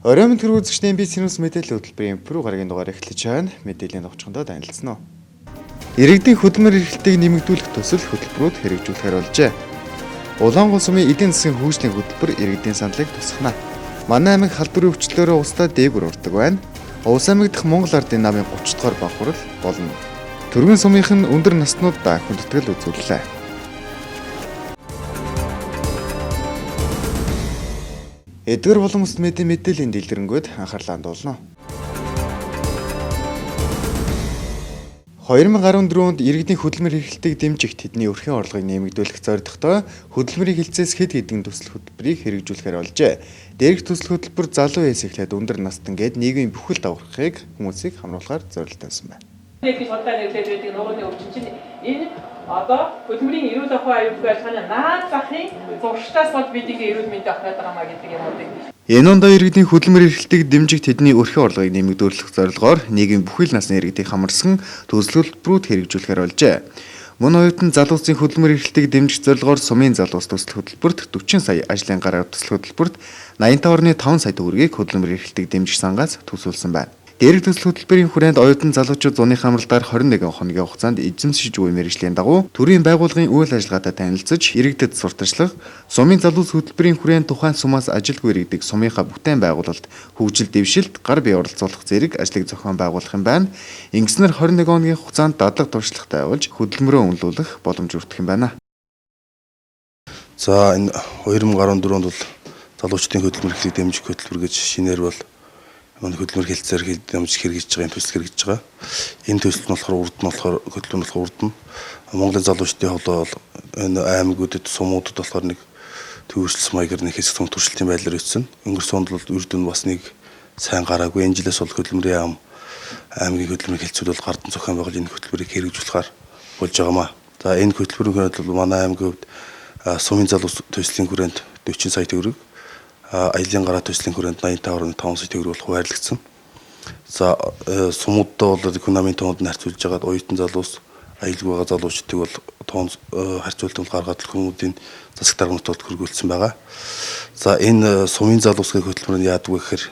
Оройн мэнд хүргэх үзэгчдийн би Синус мэдээлэл хөтөлбөрийн Пүрэв гарагийн дугаар эхлэж байна. Мэдээллийн товчхондоо танилцсан уу. Иргэдийн хөдөлмөр эрхлэлтийг нэмэгдүүлэх төсөл хөтөлбөрүүд хэрэгжүүлэхээр болжээ. Улаангол сумын эдийн засгийн хөгжлийн хөтөлбөр иргэдийн саналыг тусгана. Манай аймаг халдварын өвчлөлөөрөө устдаа дээгүр урдаг байна. Увс аймаг дахь Монгол Ардын намын 30 дугаар баг хурал болно. Түргэн сумынх нь өндөр наснуудаа хүндэтгэл үзүүллээ. Эдгээр болон бүс мэдээ мэдээллийн дэлгэрэнгүйд анхаарлаа хандуулна. 2014 онд иргэдийн хөдөлмөр эрхлэлтийг дэмжих тэдний өрхийн орлогыг нэмэгдүүлэх зорилготой хөдөлмөрийн хэлцээс хэд хэдэн төсөл хөтөлбөрийг хэрэгжүүлэхээр болжээ. Дээрх төсөл хөтөлбөр залуу үеэс эхлээд өндөр настан гээд нийгмийн бүхэл давхархыг хүмүүсийг хамруулахаар зорилтойсон байна. Гэж худлаа нэрлээд байдаг нурууны өвчин чинь энэ одоо хөдөлмөрийн эрүүл ахуй аюулгүй ажиллагааны наад захын зуршдаас бол бид ингээ эрүүл мэндийн охироод байгаа маа гэдэг юмнуудыг. Энэ ондоо иргэдийн хөдөлмөр эрхлэлтийг дэмжих тэдний өрхийн орлогыг нэмэгдүүлэх зорилгоор нийгмийн бүхэл насны иргэдийг хамарсан төсөл хөтөлбөрүүд хэрэгжүүлэхээр болжээ. Мөн оюутан залуусын хөдөлмөр эрхлэлтийг дэмжих зорилгоор сумын залуус төсөл хөтөлбөрт 40 сая, ажлын гараа төсөл хөтөлбөрт 85.5 сая төгрөгийг хөдөлмөр эрхлэлтийг дэмжих сангаас төсөөлсөн байна. Дээрх төсөл хөтөлбөрийн хүрээнд оюутан залуучууд зуны хамралтаар 21 хоногийн хугацаанд эзэмшиж буй мэргэжлийн дагуу төрийн байгууллагын үйл ажиллагаатай танилцаж, иргэдэд сурталчлах, сумын залуус хөтөлбөрийн хүрээнд тухайн сумаас ажилгүй иргэдийг сумынхаа бүтээн байгуулалт, хөгжил дэвшилт, гар бие оролцуулах зэрэг ажлыг зохион байгуулах юм байна. Ингэснээр 21 хоногийн хугацаанд дадлаг туршлагатай болж хөдөлмөрөө үнэлүүлэх боломж өртөх юм байна. За энэ 2014 онд бол залуучдын хөдөлмөр эрхлэлтийг дэмжих хөтөлбөр гэж шинээр бол манай хөдөлмөр хэлцээр дэмжих хэрэгжиж байгаа юм төсөл хэрэгжиж байгаа. Энэ төсөл нь болохоор урд нь болохоор хөдөлмөр нь болохоор урд нь Монголын залуучдын холоо бол энэ аймагуудад сумуудад болохоор нэг төвөрчлөс маягаар нэг хэсэг том туршилтын байдлаар өссөн. Өнгөрсөн онд бол үр дүн бас нэг сайн гараагүй. Энэ жилээс бол хөдөлмөрийн яам аймгийн хөдөлмөр хэлцүүд бол гардан зохион байгуулж энэ хөтөлбөрийг хэрэгжүүлэхээр болж байгаамаа. За энэ хөтөлбөрийн хүрээнд бол манай аймгийн хувьд сумын залуус төслийн хүрээнд 40 сая төгрөг, аялын гараа төслийн хүрээнд 85.5 сая төгрөг бол хуваарлагдсан. За сумуудаа бол хүн амын тоонд нь харьцуулж байгаад оюутан залуус аюулгүй байгаа залуучдыг бол тоон харьцуултанд гаргаад хүмүүдийн засаг даргамт бол хөргүүлсэн байгаа. За энэ сумын залуусгийн хөтөлбөр нь яадаг вэ гэхээр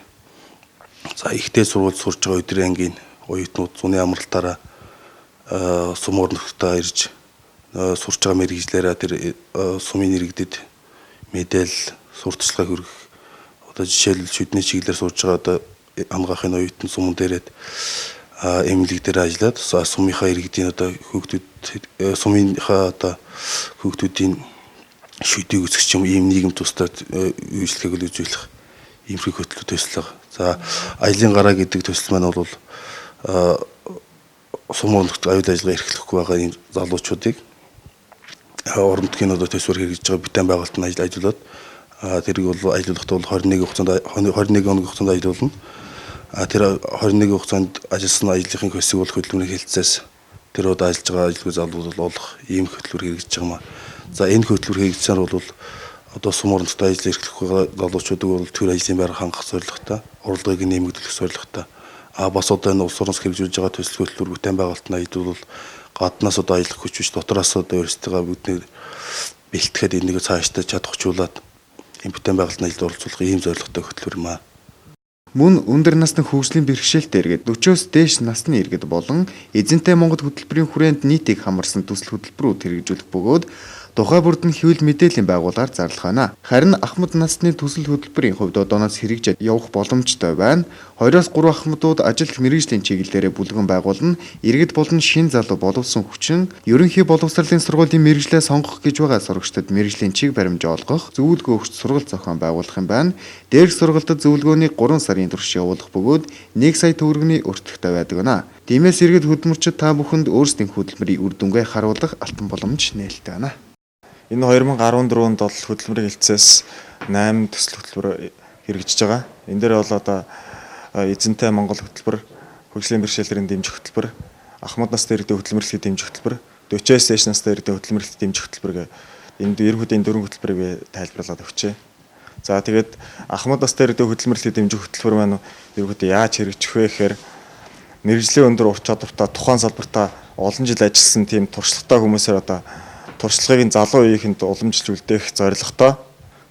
за ихтэй сургууль сурж байгаа өдрийн ангийн оюутнууд зуны амралтаараа сум орногтоо ирж сурч байгаа мэргэжлээрээ тэр сумын иргэдэд мэдээлэл сурталчилгаа хүргэх одоо жишээлбэл шүдний чиглэлээр сурж байгаа одоо ангаахын оюутан суман дээрээд эмнэлэг дээр ажиллаад сумынхаа иргэдийн одоо хүүхдүүд сумынхаа одоо хүүхдүүдийн шүдийг үзэх юм ийм нийгэм тусдаа үйлчлэгийг л үзүүлэх иймэрхүү хөтөлбөр төсөл байгаа. За аялын гараа гэдэг төсөл маань бол сум орногт аюул ажиллагаа эрхлэхгүй байгаа ийм залуучуудыг орон нутгийн одоо төсвөр хэрэгжиж байгаа бүтээн байгуулалт нь ажил ажиллуулад тэрийг бол аялуулахдаа бол 21 хугацаанд 21 хоногийн хугацаанд аялуулна. Тэр 21 хугацаанд ажилласан ажлынхын хэсэг бол хөдөлмөрийн хэлцээс тэр одоо ажиллаж байгаа ажилгүй залууд бол олох ийм хөтөлбөр хэрэгжиж байгаа юм. За энэ хөтөлбөр хэрэгжсээр бол одоо сум орон нутгад ажил эрхлэх байгаа залуучуудыг бол төр ажлын байр хангах зорилготой, уралдагыг нэмэгдүүлэх зорилготой. Бас одоо энэ улс орноос хэрэгжүүлж байгаа төсөл хөтөлбөр бүтээн байгуулалт нь аялал бол гаднаас одоо ажиллах хүч биш дотроос одоо өөрсдөө бүгднийг бэлтгэхэд энийг цаашдаа чадахжуулаад энэ бүтээн байгуулалтын ажилд оролцуулах ийм зорилготой хөтөлбөр юм аа. Мөн өндөр насны хөгжлийн бэрхшээлтэй иргэд 40-оос дээш насны иргэд болон эзэнтэй Монгол хөтөлбөрийн хүрээнд нийтийг хамарсан төсөл хөтөлбөрүүд хэрэгжүүлэх бөгөөд тухай бүрд нь хэвлэл мэдээллийн байгууллагаар зарлах байна. Харин ахмад насны төсөл хөтөлбөрийн хувьд одооноос хэрэгжээд явах боломжтой байна. 2-оос 3 ахмадууд ажил мэргэжлийн чиглэлээрээ бүлгэн байгуулна. Иргэд болон шин залуу боловсон хүчин ерөнхий боловсролын сургуулийн мэргэжлээ сонгох гэж байгаа сурагчдад мэргэжлийн чиг баримж олгох, зөвлөгөө өгч сургалт зохион байгуулах юм байна. Дээрх сургалтад зөвлөгөөний 3 сарын турш явуулах бөгөөд 1 сая төгрөгийн өртөгтэй байдаг байна. Тиймээс иргэд хөдөлмөрчид та бүхэнд өөрсдийн хөдөлмөрийн үр дүнгээ харуулах алтан боломж нээлттэй байна. Энэ 2014 онд бол хөдөлмөрийн хэлцээс 8 төсөл хөтөлбөр хэрэгжиж байгаа. Энэ дээр бол одоо эзэнтэй Монгол хөтөлбөр, хөгжлийн бэрхшээлэрийн дэмжих хөтөлбөр, ахмад настай иргэдийн хөдөлмөрлөлтийг дэмжих хөтөлбөр, 40-оос дээш настай иргэдийн хөдөлмөрлөлтийг дэмжих хөтөлбөр гэх энэ ерөнхийдөө энэ дөрвөн хөтөлбөрийг би тайлбарлаад өгчээ. За тэгээд ахмад настай иргэдийн хөдөлмөрлөлтийг дэмжих хөтөлбөр маань ерөнхийдөө яаж хэрэгжих вэ гэхээр мэргэжлийн өндөр ур чадвартай тухайн салбартаа олон жил ажилласан тийм туршлагатай хүмүүсээр одоо туршлагыг залуу үеийнхэнд уламжилж үлдээх зорилготой.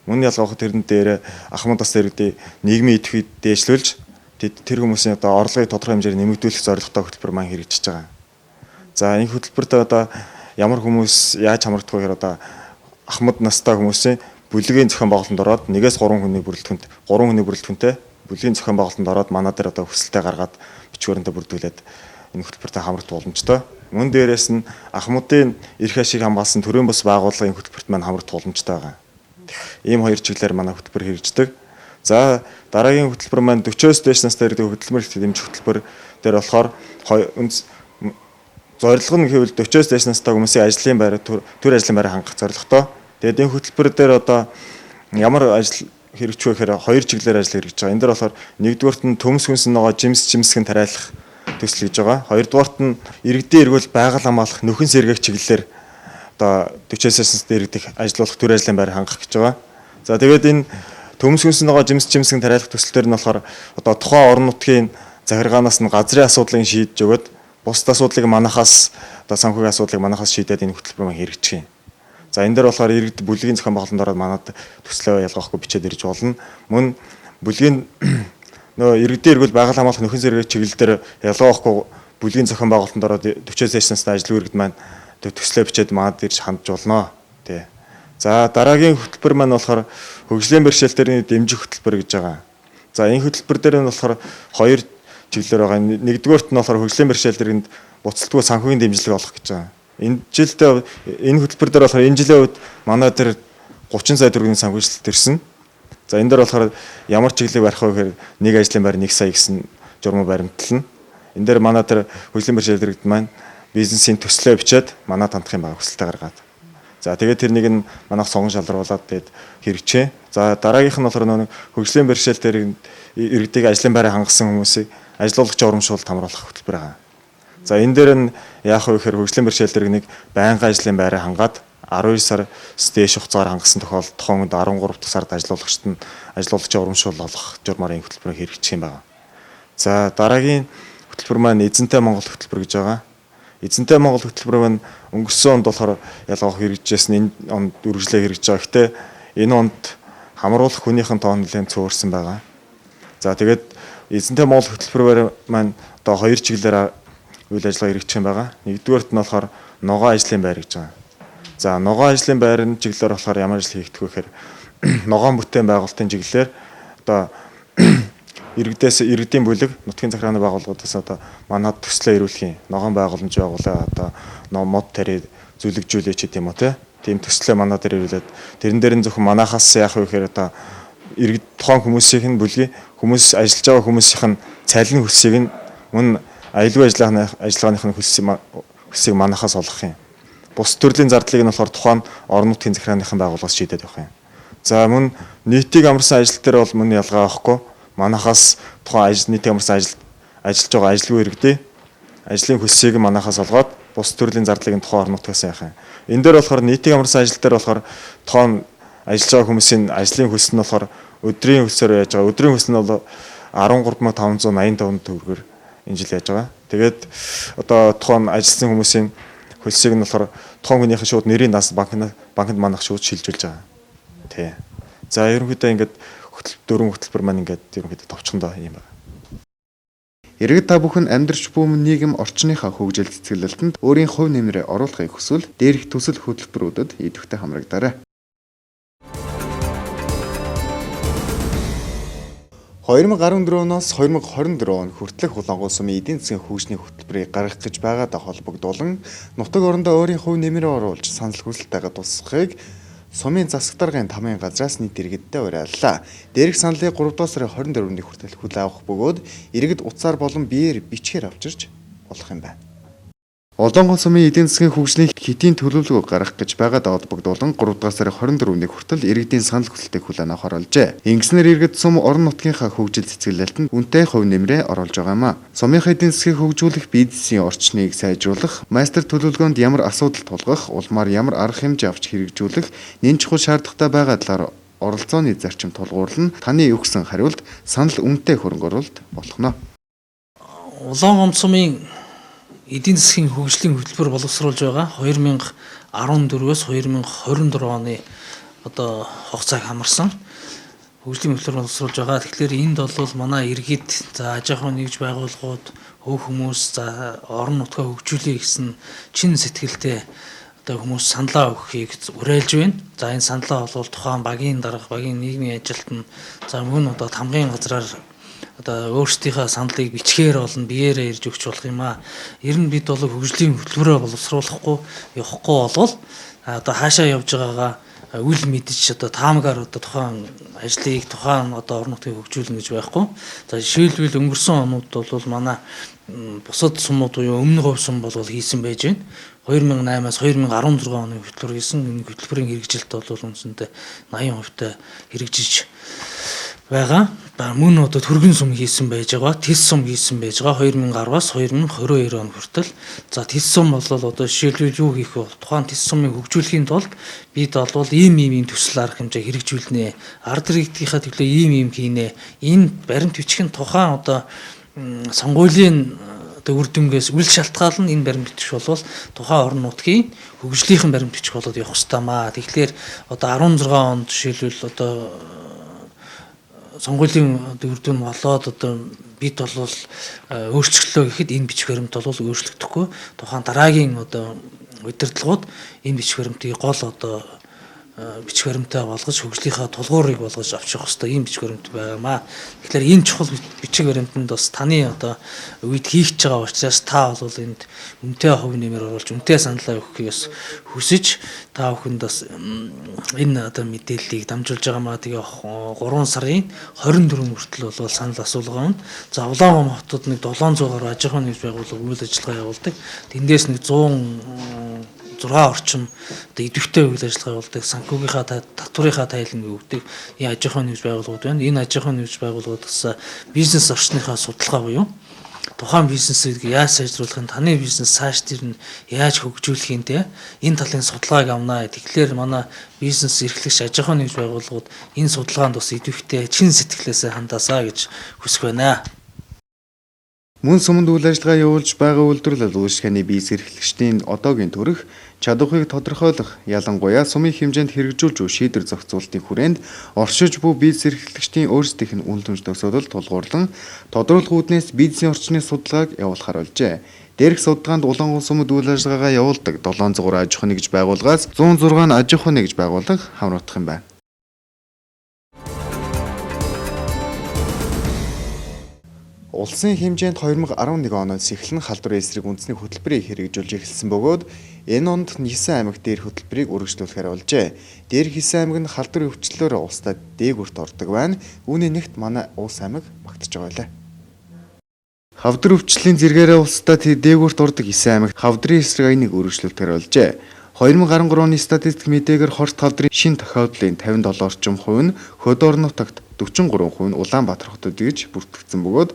Мөн ялгаах тэрэн дээр ахмад бас иргэдийн нийгмийн идэвхийг дээшлүүлж тэр хүмүүсийн одоо орлогыг тодорхой хэмжээгээр нэмэгдүүлэх зорилготой хөтөлбөр маань хэрэгжиж байгаа. За энэ хөтөлбөрт одоо ямар хүмүүс яаж хамрагдах вэ гэхээр одоо ахмад настай хүмүүсийн бүлгийн зохион байгуулалтанд ороод 1-ээс 3 хүний бүрэлдэхүүнт 3 хүний бүрэлдэхүүнтэй бүлгийн зохион байгуулалтанд ороод манай дээр одоо хүсэлтээ гаргаад бичвэрэнтэй бүрдүүлээд энэ хөтөлбөртөө хамрагдах боломжтой. Мөн дээрээс нь ахмадын эрх ашиг хамгаалсан төрийн бус байгууллагын хөтөлбөрт маань хамрагдах боломжтой байгаа. Ийм хоёр чиглэлээр манай хөтөлбөр хэрэгждэг. За дараагийн хөтөлбөр маань 40-оос дээш настай иргэдийн хөдөлмөр эрхлэлийг дэмжих хөтөлбөр дээр болохоор зорилго нь гэвэл 40-оос дээш настай хүмүүсийн ажлын байр төр ажлын байраа хангах зорилготой. Тэгээд энэ хөтөлбөр дээр одоо ямар ажил хэрэгжих вэ гэхээр хоёр чиглэлээр ажил хэрэгжиж байгаа. Энэ дээр болохоор нэгдүгээрт нь төмс хүнс ногоо жимс жимсгэн тариалах төсөл гэж байгаа. Хоёрдугаарт нь иргэдийн эргүүл байгаль хамгаалах нөхөн сэргээх чиглэлээр одоо 40-оос настай иргэдийг ажилуулах төр ажлын байр хангах гэж байгаа. За тэгээд энэ төмс хүнс ногоо жимс жимсгэн тариалах төсөл дээр нь болохоор одоо тухайн орон нутгийн захиргаанаас нь газрын асуудлыг шийдэж өгөөд бусад асуудлыг манахаас одоо санхүүгийн асуудлыг манахаас шийдээд энэ хөтөлбөр маань хэрэгжих юм. За энэ дээр болохоор иргэд бүлгийн зохион байгуулалтанд ороод манад төслөө ялгаахгүй бичээд ирж болно. Мөн бүлгийн нөгөө иргэдийн эргүүл байгаль хамгаалах нөхөн сэргээх чиглэл дээр ялгаахгүй бүлгийн зохион байгуулалтанд ороод 40-оос дээш настай ажилгүй иргэд маань төслөө бичээд манад ирж хандж болно. Тэ. За дараагийн хөтөлбөр маань болохоор хөгжлийн бэрхшээлтэрийн дэмжих хөтөлбөр гэж байгаа. За энэ хөтөлбөр дээр нь болохоор хоёр чиглэлээр байгаа. Нэгдүгээрт нь болохоор хөгжлийн бэрхшээл буцалтгүй санхүүгийн дэмжлэг олох гэж байгаа. Энэ жилдээ энэ хөтөлбөр дээр болохоор энэ жилийн үед манай дээр 30 сая төгрөгийн санхүүжилт ирсэн. За энэ дээр болохоор ямар чиглэлийг барих вэ гэхээр нэг ажлын байр 1 сая гэсэн журмаар баримтлана. Энэ дээр манай дээр хөгжлийн бэрхшээл иргэд маань бизнесийн төслөө бичээд манай тандах юм байгаа хүсэлтээ гаргаад. За тэгээд тэрнийг нь манайх сонгон шалруулад тэгээд хэрэгжээ. За дараагийнх нь болохоор нөгөө хөгжлийн бэрхшээлтэй иргэдийг ажлын байраа хангасан хүмүүсийг ажилуулагчийн урамшуулалт хамруулах хөтөлбөр байгаа. За энэ дээр нь яах вэ гэхээр хөгжлийн бэрхшээлтэй иргэнийг байнгын ажлын байраа хангаад 12 сар дээш хугацаагаар хангасан тохиолдолд тухайн хүнд 13 дахь сард ажилуулагчид нь ажилуулагчийн урамшуулал олох журмаар энэ хөтөлбөрийг хэрэгжих юм байна. За дараагийн хөтөлбөр маань Эзэнтэй Монгол хөтөлбөр гэж байгаа. Эзэнтэй Монгол хөтөлбөр маань өнгөрсөн онд болохоор ялгаах хэрэгжижсэн, энэ онд үргэлжлээ хэрэгжиж байгаа. Гэхдээ энэ онд хамруулах хүнийхэн тоо нэлээд цөөрсөн байгаа. За тэгээд Эзэнтэй Монгол хөтөлбөрөөр маань одоо хоёр чиглэлээр үйл ажиллагаа хэрэгжих юм байгаа. Нэгдүгээрт нь болохоор ногоо ажлын байр гэж байгаа. За ногоо ажлын байрны чиглэлээр болохоор ямар ажил хийгдэх вэ гэхээр ногоон бүтээн байгуулалтын чиглэлээр одоо иргэдээс иргэдийн бүлэг нутгийн захиргааны байгууллагуудаас одоо манад төслөө ирүүлэх юм. Ногоон байгууламж байгуулаа одоо мод тари зүлэгжүүлээ ч гэдэм үү те. Тийм төслөө манад дээр ирүүлээд тэрэн дээр нь зөвхөн манахаас яах вэ гэхээр одоо иргэд тухайн хүмүүсийнх нь бүлгийн хүмүүс ажиллаж байгаа хүмүүсийнх нь цалин хөлсийг нь мөн аюулгүй ажиллагааных нь хөлсийг манахаас олгох юм. Бус төрлийн зардлыг нь болохоор тухайн орон нутгийн захиргааныхан байгууллагаас шийдээд явах юм. За мөн нийтийг амарсан ажил дээр бол мөн ялгаа авахгүй. Манахаас тухайн ажил нийтийг амарсан ажил ажиллаж байгаа ажилгүй иргэдийн ажлын хөлсийг манахаас олгоод бус төрлийн зардлыг нь тухайн орон нутгаас яах юм. Энэ дээр болохоор нийтийг амарсан ажил дээр болохоор тухайн ажиллаж байгаа хүмүүсийн ажлын хөлс нь болохоор өдрийн хөлсөөр яаж байгаа. Өдрийн хөлс нь бол 13,585 төгрөгөөр энэ жил яаж байгаа. Тэгээд одоо тухайн ажилласан хүмүүсийн хөлсийг нь болохоор тухайн хүнийхээ шууд нэрийн дансанд банкнд манах шууд шилжүүлж байгаа. Тий. За ерөнхийдөө ингээд дөрвөн хөтөлбөр маань ингээд ерөнхийдөө товчхондоо юм байна. Иргэд та бүхэн амьдрч буй нийгэм орчныхаа хөгжил цэцгэлэлтэнд өөрийн хувь нэмрээ оруулахыг хүсвэл дээрх төсөл хөтөлбөрүүдэд идэвхтэй хамрагдаарай. 2014 оноос 2024 он хүртэлх Улаангол сумын эдийн засгийн хөгжлийн хөтөлбөрийг гаргах гэж байгаатай холбогдуулан нутаг орондоо өөрийн хувь нэмрээ оруулж санал хүсэлтэйгээ тусгахыг сумын засаг даргын тамын газраас нийт иргэддээ уриаллаа. Дээрх саналыг 3 дугаар сарын 24-ний хүртэл хүлээн авах бөгөөд иргэд утсаар болон биеэр бичгээр авчирч болох юм байна. Улаангол сумын эдийн засгийн хөгжлийн хэтийн төлөвлөгөө гаргах гэж байгаад холбогдуулан 3 дугаар сарын 24-ний хүртэл иргэдийн санал хүсэлтийг хүлээн авахар болжээ. Ингэснээр иргэд сум орон нутгийнхаа хөгжил цэцгэлэлтэнд үнэтэй хувь нэмрээ оруулж байгаа юм а. Сумынхаа эдийн засгийг хөгжүүлэх, бизнесийн орчныг сайжруулах, мастер төлөвлөгөөнд ямар асуудал тулгах, улмаар ямар арга хэмжээ авч хэрэгжүүлэх, нэн чухал шаардлагатай байгаа талаар оролцооны зарчим тулгуурлан таны өгсөн хариулт санал үнэтэй хөрөнгө оруулалт болох нь. Улаангол сумын эдийн засгийн хөгжлийн хөтөлбөр боловсруулж байгаа 2014-өөс 2024 оны одоо хугацааг хамарсан хөгжлийн хөтөлбөр боловсруулж байгаа. Тэгэхээр энд бол манай иргэд за аж ахуйн нэгж байгууллагууд, хөв хүмүүс за орон нутгаа хөгжүүлэе гэсэн чин сэтгэлтэй одоо хүмүүс саналаа өгөхийг уриалж байна. За энэ саналаа бол тухайн багийн дарга, багийн нийгмийн ажилтан за мөн одоо тамгын газраар одоо өөрсдийнхөө саналыг бичгээр болно, биеэрээ ирж өгч болох юм аа. Ер нь бид бол хөгжлийн хөтөлбөрөө боловсруулахгүй явахгүй болвол одоо хаашаа явж байгаагаа үл мэдэж одоо таамгаар одоо тухайн ажлыг тухайн одоо орон нутгийг хөгжүүлнэ гэж байхгүй. За жишээлбэл өнгөрсөн онууд бол манай бусад сумууд буюу өмнө говь сум бол хийсэн байж байна. 2008-аас 2016 оны хөтөлбөр хийсэн. Энэ хөтөлбөрийн хэрэгжилт бол үндсэндээ 80% та хэрэгжиж байгаа. Мөн одоо түргэн сум хийсэн байж байгаа. Тис сум хийсэн байж байгаа. 2010-аас 2022 он хүртэл. За тис сум бол одоо жишээлбэл юу хийх вэ? Тухайн тис сумыг хөгжүүлэхийн тулд бид бол ийм ийм төсөл арга хэмжээ хэрэгжүүлнэ. Ард иргэдийнхээ төлөө ийм ийм хийнэ. Энэ баримт бичиг нь тухайн одоо сонгуулийн одоо үр дүнгээс үл шалтгаална энэ баримт бичиг бол тухайн орон нутгийн хөгжлийнхэн баримт бичиг болоод явах ёстой маа. Тэгэхээр одоо 16 онд жишээлбэл одоо сонгуулийн үр дүн болоод одоо бид бол өөрчлөлөө гэхэд энэ бичиг баримт бол өөрчлөгдөхгүй. Тухайн дараагийн одоо удирдлагууд энэ бичиг баримтыг гол одоо бичиг баримтаа болгож хөгжлийнхаа тулгуурыг болгож авчих ёстой ийм бичиг баримт байгаамаа. Тэгэхээр энэ чухал бичиг баримтанд бас таны одоо үед хийх гэж байгаа учраас та бол энд үнэтэй хувь нэмэр оруулж үнэтэй саналаа өгөхийг бас хүсэж та бүхэнд бас энэ одоо мэдээллийг дамжуулж байгаамаа. Тэгээ 3 сарын 24 хүртэл бол санал асуулга байна. За Улаангом хотод нэг 700 гаруй аж ахуйн нэгж байгууллага үйл ажиллагаа явуулдаг. Тэндээс нэг 106 орчим одоо идэвхтэй үйл ажиллагаа явуулдаг, санхүүгийнхаа татварынхаа тайланг өгдөг энэ аж ахуйн нэгж байгууллагууд байна. Энэ аж ахуйн нэгж байгууллагууд бас бизнес орчныхаа судалгаа буюу тухайн бизнесийг яаж сайжруулах нь, таны бизнес цааш тэр нь яаж хөгжүүлэх юм те энэ талын судалгааг авнаа. Тэгэхээр манай бизнес эрхлэгч аж ахуйн нэгж байгууллагууд энэ судалгаанд бас идэвхтэй чин сэтгэлээсээ хандаасаа гэж хүсэх байна. Мөн суманд үйл ажиллагаа явуулж байгаа үйлдвэрлэл үйлчлэгээний бизнес эрхлэгчдийн одоогийн төрөх чадварыг тодорхойлох, ялангуяа сумын хэмжээнд хэрэгжүүлж буй шийдвэр зохицуулалтын хүрээнд оршиж буй бизнес эрхлэгчдийн өөрсдийнх нь үн түнш төсөөлөл тулгуурлан тодруулах үүднээс бизнесийн орчны судалгааг явуулахар болжээ. Дээрх судалгаанд Улаангол сумад үйл ажиллагаагаа явуулдаг 703 аж ахуйн нэгж байгууллагаас 106 аж ахуйн нэгж байгууллага хамрагдах юм байна. Улсын хэмжээнд 2011 оноос эхлэн халдварын эсрэг үндэсний хөтөлбөрийг хэрэгжүүлж эхэлсэн бөгөөд энэ онд 9 аймагт дээр хөтөлбөрийг үргэлжлүүлэхээр болжээ. Дээрх 9 аймаг нь халдварын өвчлөлөөр улстай дээгүүрт ордог байна. Үүний нэгт манай Уус аймаг багтаж байгаа байлаа. Хавдар өвчлөлийн зэргээрээ улстай дээгүүрт ордог 9 аймагт хавдрын эсрэг аяныг үргэлжлүүлэхээр болжээ. 2013 оны статистик мэдээгээр хорт хавдрын шин тохиолдлын 57 орчим хувь нь хөд орон нутагт, 43% нь Улаанбаатар хотод гэж бүртгэгдсэн бөгөөд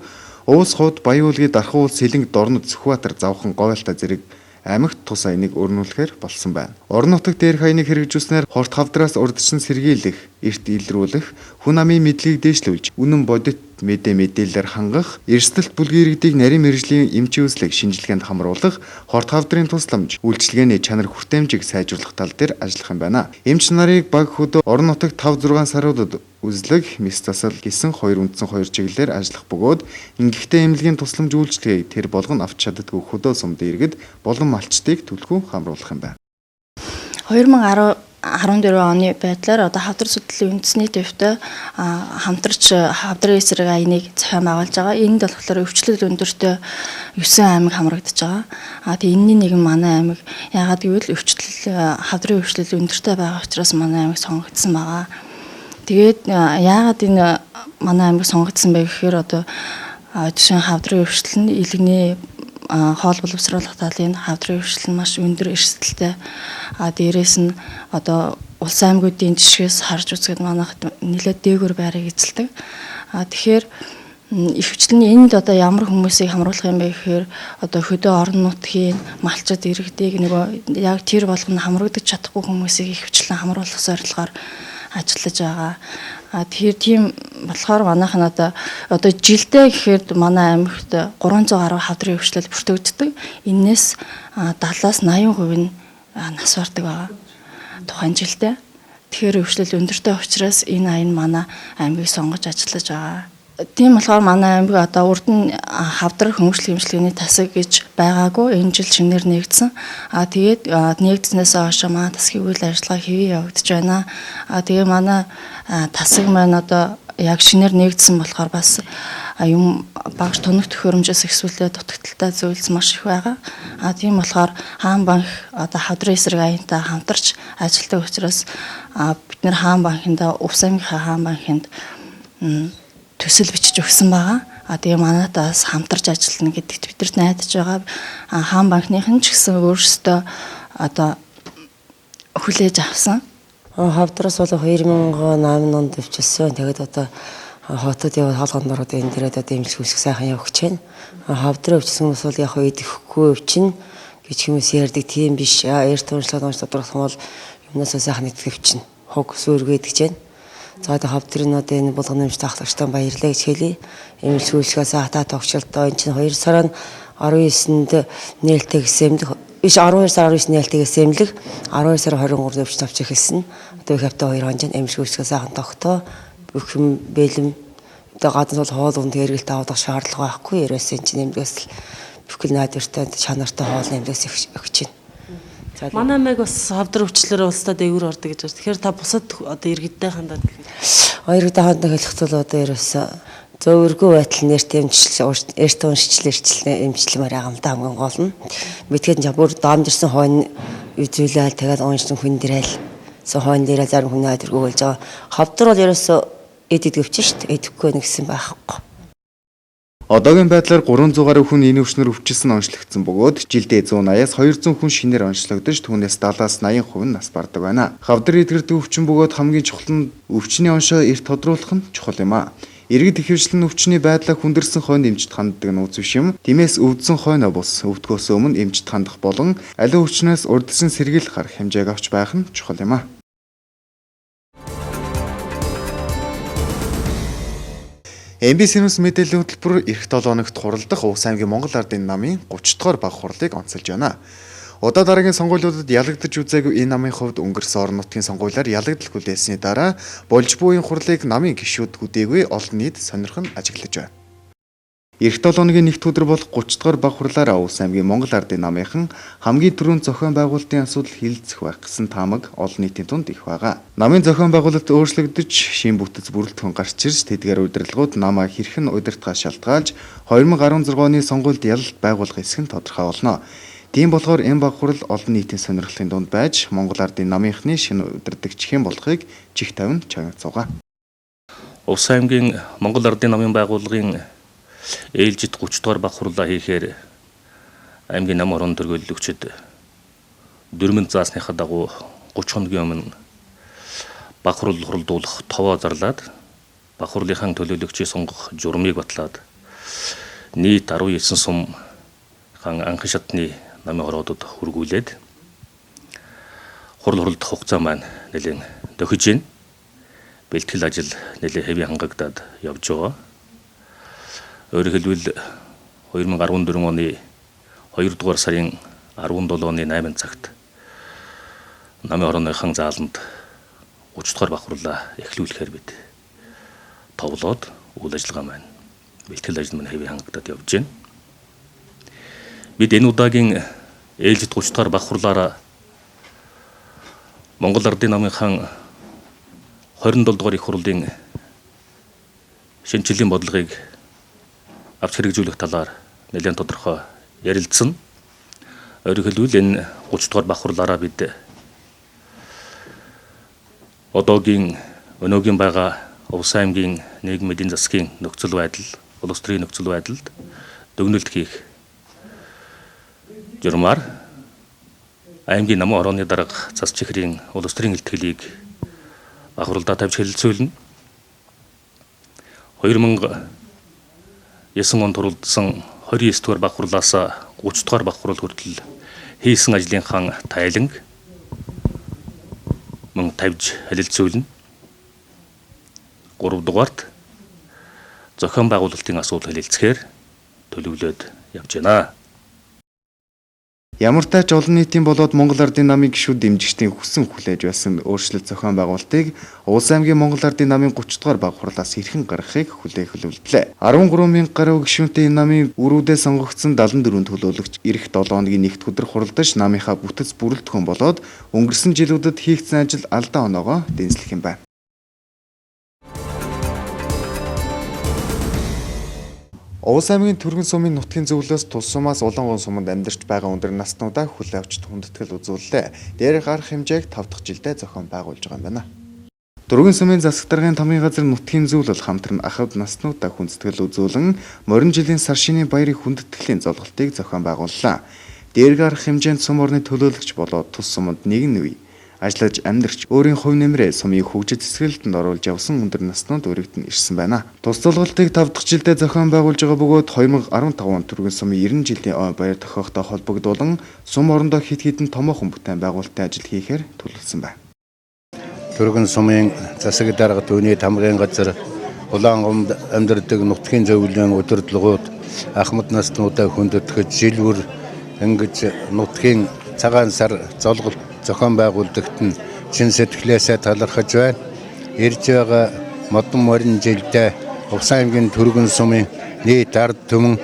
Уус хууд, Баян-Үүлгийн Дархан уул, Сэлэнг, Дорнод, Сүхбаатар, Завхан, Говьалтай зэрэг аймагт тус аяныг өрнүүлэхээр болсон байна. Орон нутагт дээрх аяныг хэрэгжүүлснээр хорт хавдраас урдчилан сэргийлэх, эрт илрүүлэх, хүн амын мэдлэгийг дээшлүүлж, үнэн бодит мэдээлэлээр хангах, эрсдэлт бүлгийн иргэдийг нарийн мэргэжлийн эмчийн үзлэг шинжилгээнд хамруулах, хорт хавдрын тусламж, үйлчилгээний чанар хүртээмжийг сайжруулах тал дээр ажиллах юм байна. Эмч нарыг баг хөдөө орон нутагт 5-6 саруудад үзлэг, мэс засал гэсэн хоёр үндсэн хоёр чиглэлээр ажиллах бөгөөд ингэхдээ эмнэлгийн тусламж үйлчилгээг тэр болгон авч чаддаггүй хөдөө сумд иргэд болон малчдыг түлхүү хамруулах юм байна. 2014 оны байдлаар одоо хавдар судлалын үндэсний төвтэй хамтарч хавдрын эсрэг аяныг зохион байгуулж байгаа. Энд болохоор өвчлөл өндөртэй 9 аймаг хамрагдаж байгаа. Тэгээ энэний нэг нь манай аймаг. Яагаад гэвэл өвчлөл хавдрын өвчлөл өндөртэй байгаа учраас манай аймаг сонгогдсон байгаа. Тэгээд яагаад энэ манай аймаг сонгогдсон бэ гэхээр одоо жишээ нь хавдрын өвчлөл нь илгэний хоол боловсруулах талын хавдрын өвчлөл нь маш өндөр эрсдэлтэй. Дээрээс нь одоо улс аймагуудын жишгээс харж үзэхэд манайхад нэлээд дээгүүр байрыг эзэлдэг. Тэгэхээр ихэвчлэн энд одоо ямар хүмүүсийг хамруулах юм бэ гэхээр одоо хөдөө орон нутгийн малчид иргэдийг нөгөө яг тэр болгоно хамрагдаж чадахгүй хүмүүсийг ихэвчлэн хамруулах зорилгоор ажиллаж байгаа. Тэгэхээр тийм болохоор манайх нь одоо жилдээ гэхэд манай аймагт 300 гаруй хавдрын өвчлөл бүртгэгддэг. Энээс 70-аас 80% нь нас бардаг байгаа тухайн жилдээ. Тэгэхээр өвчлөл өндөртэй учраас энэ аян манай аймгийг сонгож ажиллаж байгаа. Тийм болохоор манай аймаг одоо урд нь хавдар хөнгөвчлөх эмчилгээний тасаг гэж байгаагүй, энэ жил шинээр нэгдсэн. Тэгээд нэгдснээс хойш манай тасгийн үйл ажиллагаа хэвээ явагдаж байна. Тэгээ манай тасаг маань одоо яг шинээр нэгдсэн болохоор бас юм багш тунаг төхөөрөмжөөс ихсүүлээ дутагдaltaй зүйлс маш их байгаа. Тийм болохоор Хаан банк одоо хавдрын эсрэг аянтай хамтарч ажилладаг учраас бид нэр Хаан банкиндаа Увс аймгийнхаа Хаан банкинд төсөл бичиж өгсөн байгаа. Тэгээ манайтай бас хамтарч ажиллана гэдэгт бид нар найдаж байгаа. Хаан банкныхан ч гэсэн өөрсдөө одоо хүлээж авсан. Хавдраас бол 2008 онд өвчлсөн. Тэгээд одоо хотод яваад хаалган дороод энэ дээрээ одоо эмчилгээ үүсгэх сайхан явах гэж байна. Хавдраа өвчлсөн хүмүүс бол яг идэхгүй өвчин гэж хүмүүс ярьдаг, тийм биш. Эрт уншлаад унш тодорхох юм бол юмнасаа сайхан идэх өвчин. Хуг сүргээд гэж байна. За одоо хавдрын одоо энэ булган нэмж таахлагчтай баярлалаа гэж хэлье. Эмчилгээ үүсгээ саатаа тогшолтоо энэ чинь 2 сарын 19-нд нээлттэй гэсэн эмнэлэг биш 12 сар 19 нээлттэй гэсэн эмнэлэг 12 сар 23-нд өвчин авч эхэлсэн. Одоо их хавтаа 2 хоног эмчилгээ үүсгээ сайхан тогтоо. Бүх юм бэлэм одоо гадна бол хоол унд хэрэгэлт авах шаардлага байхгүй. Ерөөсөө энэ чинь эмнэлгээс бүхэл найдвартай чанартай хоол эмнэлгээс өгч байна. Манай аймаг бас хавдар өвчлөлөөр улстай дээгүүр ордог гэж байна. Тэгэхээр та бусад одоо иргэдтэй хандаад гэхэд иргэдтэй хандаад хэлэх тул одоо ерөөсөө зөөвөргүй байтал нэрт эмчил эрт уншчил эмчилмээр байгаа юм да хамгийн гол нь. Мэдгээд бүр доомжирсан хойно үзүүлээл тэгэл уншсан хүн дээрэл хойно дээрээ зарим хүн найдваргүй болж байгаа. Хавдар бол ерөөсөө эд идэвч шүү дээ. Идэвхгүй нэгсэн байхгүй. Одоогийн байдлаар 300 гаруй хүн энэ өвчнөр өвчлсөн онцлогдсон бөгөөд жилдээ 180-аас 200 хүн шинээр онцлогдож түүнээс 70-аас 80% нь нас бардаг байна. Хавдар эдгэрдэг өвчин бөгөөд хамгийн чухал нь өвчний оншоо эрт тодруулах нь чухал юм а. Иргэд ихэвчлэн өвчний байдлаа хүндэрсэн хойно эмчит ханддаг нь үз биш юм. Тиймээс өвдсөн хойно бус өвдгөөс өмнө эмчит хандах болон аливаа өвчнөөс урьдчилан сэргийлэх арга хэмжээг авч байх нь чухал юм а. MBC News мэдээллийн хөтөлбөр эх 7 хоногт хуралдах Увс аймгийн Монгол Ардын намын 30 дугаар баг хурлыг онцолж байна. Удаа дараагийн сонгуулиудад ялагдаж үзээгүй энэ намын хувьд өнгөрсөн орон нутгийн сонгуулиар ялагдал хүлээсний дараа болж буйн хурлыг намын гишүүд гүдээгүй олон нийт сонирхон ажиглаж байна. Эх 7 хоногийн нэгд өдөр болох 30 дугаар баг хурлаараа Увс аймгийн Монгол Ардын намынхан хамгийн түрүүнд зохион байгуулалтын асуудал хилцэх байх гэсэн таамаг олон нийтийн тунд их байгаа. Намын зохион байгуулалт өөрчлөгдөж шин бүтэц бүрэлдэхүүн гарч ирж тэдгээр удирдлагууд намаа хэрхэн удирдахаас шалтгаалж 2016 оны сонгуульд ялалт байгуулах хэсэг нь тодорхой болно. Тийм болохоор энэ баг хурал олон нийтийн сонирхлын дунд байж Монгол Ардын намынхны шинэ удирдагч хэн болохыг чих тавин чагнацууга. Увс аймгийн Монгол Ардын намын байгууллагын ээлжит 30 дугаар баг хурлаа хийхээр аймгийн нам орон төргөөлөгчд дөрмөнд заасныхаа дагуу 30 хоногийн өмнө баг хурал хуралдуулах товоо зарлаад баг хурлынхаа төлөөлөгчийг сонгох журмыг батлаад нийт 19 сум хан анхан шатны намын хороодод хүргүүлээд хурал хуралдах хугацаа маань нэлээд дөхөж байна. Бэлтгэл ажил нэлээд хэвийн хангагдаад явж байгаа. Өөрөөр хэлбэл 2014 оны 2 дугаар сарын 17-ны 8 цагт намын орооныхан зааланд 30 дугаар баг хурлаа эхлүүлэхээр бид товлоод үйл ажиллагаа маань бэлтгэл ажил маань хэвийн хангагдаад явж байна. Бид энэ удаагийн ээлжит 30 дугаар баг хурлаараа Монгол Ардын намынхан 27 дугаар их хурлын шинэчлэлийн бодлогыг авч хэрэгжүүлэх талаар нэлээд тодорхой ярилцсан. Өөрөөр хэлбэл энэ 30 дугаар баг хурлаараа бид одоогийн өнөөгийн байгаа Увс аймгийн нийгмийн эдийн засгийн нөхцөл байдал, улс төрийн нөхцөл байдалд дүгнэлт хийх журмаар аймгийн намын орооны дарга цас чихрийн улс төрийн илтгэлийг баг хурлдаа тавьж хэлэлцүүлнэ. 2009 онд хурлдсан 29 дугаар баг хурлаас 30 дугаар баг хурал хүртэл хийсэн ажлынхаа тайланг мөн тавьж хэлэлцүүлнэ. 3 дугаарт зохион байгуулалтын асуудал хэлэлцэхээр төлөвлөөд явж байна. Ямар тач олон нийтийн болоод Монгол Ардын намын гишүүд дэмжигчдийн хүссэн хүлээж байсан өөрчлөлт зохион байгуулалтыг Улс аймгийн Монгол Ардын намын 30 дугаар баг хурлаас хэрхэн гаргахыг хүлээх үлдлээ. 13 мянга гаруй гишүүнтэй энэ намын үрүүдээ сонгогдсон 74 төлөөлөгч ирэх 7 хоногийн нэгд өдөр хуралдаж намынхаа бүтэц бүрэлдэхүүн болоод өнгөрсөн жилүүдэд хийгдсэн ажил алдаа оноогоо дэнслэх юм байна. Улс аймгийн Түргэн сумын нутгийн зөвлөлөөс тус сумаас Улаангон суманд амьдарч байгаа өндөр наснуудаа хүлээ авч хүндэтгэл үзүүллээ. Дээрх арга хэмжээг 5 дахь жилдээ зохион байгуулж байгаа юм байна. Түргэн сумын засаг даргын тамгын газар нутгийн зөвлөл хамтран ахад наснуудаа хүндэтгэл үзүүлэн морин жилийн сар шинийн баярын хүндэтгэлийн золголтыг зохион байгууллаа. Дээрх арга хэмжээнд сум орны төлөөлөгч болоод тус суманд нэгэн үе ажиллаж амьдарч өөрийн хувь нэмрээ сумын хөгжил цэцгэлэлтэнд оруулж явсан өндөр наснууд өргөдөн ирсэн байна. Тус золголтыг 5 дахь жилдээ зохион байгуулж байгаа бөгөөд 2015 он Түргэн сумын 90 жилийн ой баяр тохиохтой холбогдуулан сум орондоо хэд хэдэн томоохон бүтээн байгуулалтын ажил хийхээр төлөвлөсөн байна. Түргэн сумын засаг дарга түүний тамгын газар Улаангомд амьдардаг нутгийн зөвлөлийн удирдлагууд ахмад наснуудаа хүндэтгэж жил бүр ингэж нутгийн цагаан сар золголт зохион байгууллагт нь чин сэтгэлээсээ талархаж байна. Ирж байгаа модон морин жилдээ Увс аймгийн Түргэн сумын нийт ард түмэн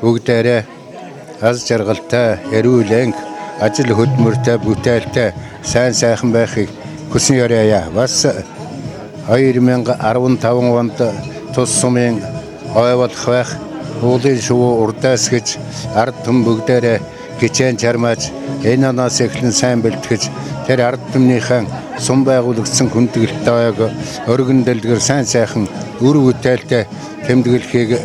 бүгдээрээ аз жаргалтай, эрүүл энх, ажил хөдөлмөртэй, бүтээлтэй, сайн сайхан байхыг хүсэн ёроё. Бас 2015 онд тус сумын ой болох байх уулын шувуу урдаас гэж ард түмэн бүгдээрээ хичээн чармааж энэ оноос эхлэн сайн бэлтгэж тэр ард түмнийхэн сум байгуулагдсан хүндэтгэлтэй ойг өргөн дэлгэр сайн сайхан үр бүтээлтэй тэмдэглэхийг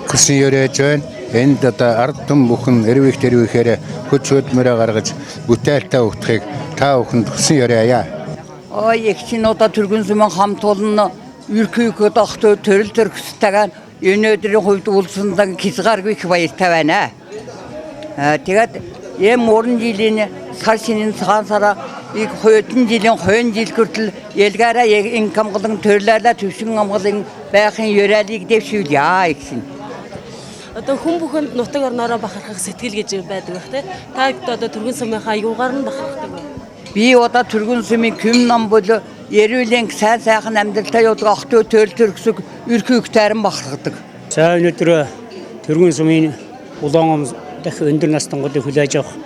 хүсэн ёроож байна. Энд одоо ард түмэн бүхэн эрвих тэрвихээр хүч хөдөлмөрөө гаргаж бүтээлтэй өгөхийг та бүхэнд хүсэн ёроё. Ой эгчин одоо Түргэн сумын хамт олон өрхөйгөд огтой төрөл төрхстэйгээ өнөөдрийн хувьд уулзсандан хязгааргүй их баяртай байна. Тэгээд эм мөрөн жилийн сар шинийн цагаан сараа их хоёрын жилийн хоёрын жил хүртэл ялгаараа инкам голон төрлөөлөө төвшин амгалан байхын ёроолыг дэвшүүлье гэсэн. Одоо хүн бүхэнд нутаг орноороо бахархах сэтгэл гэж байдаг бах те. Та одоо Түргэн сумынхаа юугаар нь бахархдаг вэ? Би одоо Түргэн сумын күм ном бол эрүүл сайн сайхан амьдралтай явдаг охтой төрөл төрөксөг өрхөйг тайран бахархдаг. За өнөөдөр Түргэн сумын Улаангом дахь өндөр настангуудыг хүлээж авах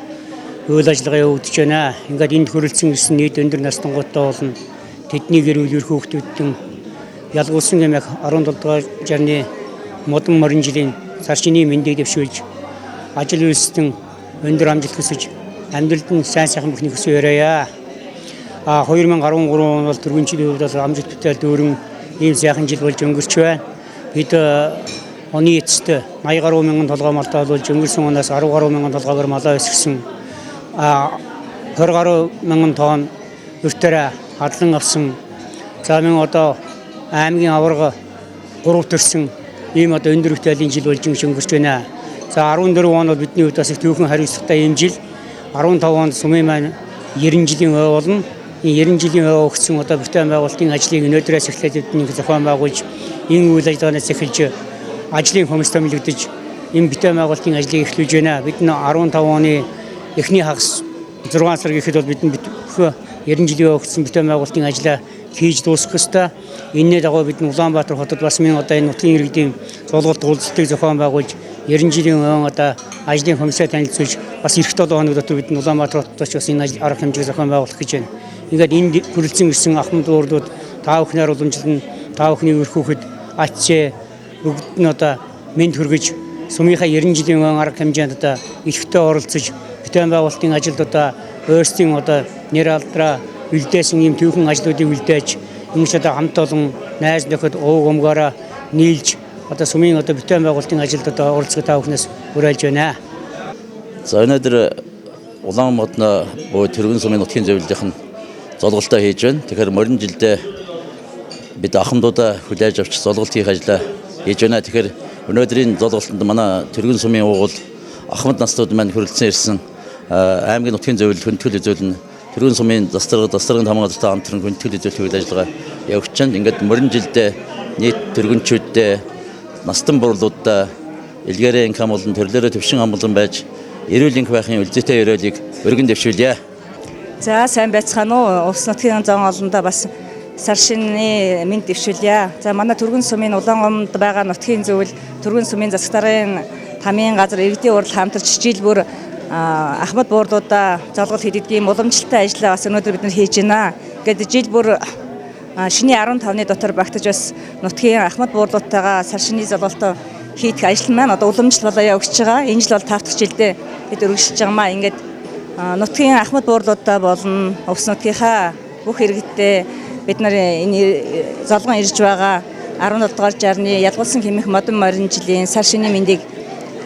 үйл ажиллагаа явагдаж байна. Ингээд энд хүрэлцэн ирсэн нийт өндөр настангуудтай болно. Тэдний гэр бүл өрхөө хүүхдүүдтэн ялгуулсан гэмэх 17 дугаар жарны модон морин жилийн сар шинийн мэндийг дэвшүүлж ажил үйлсдэн өндөр амжилт хүсэж амьдралд нь сайн сайхан бүхнийг хүсэн ёроё. А 2013 он бол Түргэн жилийн хувьд бол амжилт бүтээл дүүрэн ийм сайхан жил болж өнгөрч байна. Бид оны эцэст 80 гаруй мянган толгой малтай болж өнгөрсөн оноос 10 гаруй мянган толгойгоор малаа өсгсөн. 20 гаруй мянган тонн өртөөрэ хадлан авсан. За мөн одоо аймгийн аварга 3 төрсөн ийм одоо өндөр бүтээлийн жил болж өнгөрч байна. За 14 он бол бидний хувьд бас их түүхэн хариуцлагатай ийм жил. 15 онд сумын маань 90 жилийн ой болно. Энэ 90 жилийн ой өгсөн одоо бүтээн байгуулалтын ажлыг өнөөдрөөс эхлээд бидний зохион байгуулж энэ үйл ажиллагаанаас эхэлж ажлын комисс томилогдож энэ бүтээн байгуулалтын ажлыг эхлүүлж байна. Бид 15 оны эхний хагас 6 сар гэхэд бол бид бүхэн 90 жилийн өгсөн бүтээн байгуулалтын ажлаа хийж дуусгах ёстой. Энэний дагуу бид Улаанбаатар хотод бас мөн одоо энэ нутгийн иргэдийн золголт уулзалтыг зохион байгуулж 90 жилийн өн одоо ажлын комиссаа танилцуулж бас эх 7 хоног дотор бид Улаанбаатар хотод очиж бас энэ арга хэмжээг зохион байгуулах гэж байна. Ингээд энд хүрэлцэн ирсэн ахмад уурлууд та бүхнээр уламжлан та бүхний үр хүүхэд ачээ бүгд нь одоо мэнд хүргэж сумынхаа 90 жилийн өн арга хэмжээнд одоо идэвхтэй оролцож бүтээн байгуулалтын ажилд одоо өөрсдийн одоо нэр алдраа үлдээсэн ийм түүхэн ажлуудыг үлдээж ингэж одоо хамт олон найз нөхөд ууг өмгөөрөө нийлж одоо сумын одоо бүтээн байгуулалтын ажилд одоо оролцох та бүхнээс уриалж байна. За өнөөдөр Улаан модно буюу Түргэн сумын нутгийн зөвлөлийнх нь золголтоо хийж байна. Тэгэхээр морин жилдээ бид ахмадуудаа хүлээж авч золголт хийх ажлаа хийж байна. Тэгэхээр өнөөдрийн золголтод манай Түргэн сумын уугуул ахмад наснууд маань хүрэлцэн ирсэн аймгийн нутгийн зөвлөл хүндэтгэл үзүүлнэ. Түргэн сумын засдаргын тамган газартай хамтран хүндэтгэл үзүүлэх үйл ажиллагаа явагдаж байна. Ингээд морин жилдээ нийт түргэнчүүддээ настан бурлуудаа элгээрээ инкам болон төрлөөрөө төвшин амгалан байж Эрүүл энх байхын үлзийтэй ерөөлийг өргөн дэвшүүлье. За сайн байцгаана уу? Улс нутгийн зон олондоо бас сар шинийн мэнд дэвшүүлье. За манай Түргэн сумын Улаангомд байгаа нутгийн зөвлөл Түргэн сумын засаг даргын тамийн газар иргэдийн урал хамтарч жил бүр ахмад буурлуудаа золгол хийдэг ийм уламжлалтай ажлаа бас өнөөдөр бид нар хийж байна. Ингээд жил бүр шинийн 15-ны дотор багтаж бас нутгийн ахмад буурлуудтайгаа сар шинийн золголтоо хийх ажил маань одоо уламжлал болоо явагдаж байгаа. Энэ жил бол 5 дахь жилдээ бид өргөжлөж байгаамаа. Ингээд нутгийн ахмад буурлуудаа болон увс нутгийнхаа бүх иргэдтэй бид нар энэ золгон ирж байгаа 17 дугаар жарны ялгуулсан хэмээх модон морин жилийн сар шинийн мэндийг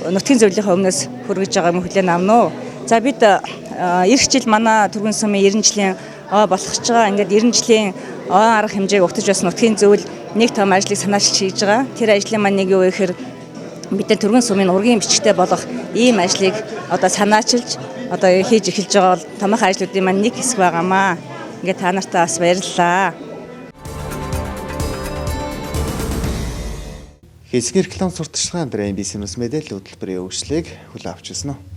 нутгийн зөвлөлийн өмнөөс хүргэж байгаа юм хүлээн авна уу. За бид эх жил манай Түргэн сумын 90 жилийн ой болох гэж байгаа. Ингээд 90 жилийн ой арга хэмжээг угтаж бас нутгийн зөвлөл нэг том ажлыг санаачилж хийж байгаа. Тэр ажлын маань нэг юу вэ гэхээр бид нар Түргэн сумын ургийн бичгтэй болох ийм ажлыг одоо санаачилж одоо хийж эхэлж байгаа бол томоохон ажлуудын маань нэг хэсэг байгаамаа. Ингээд та нартай бас баярлалаа. Хэсгийн реклам сурталчилгаан дээр MBC News мэдээлэл хөтөлбөрийн өгшлийг хүлээн авч ирсэн.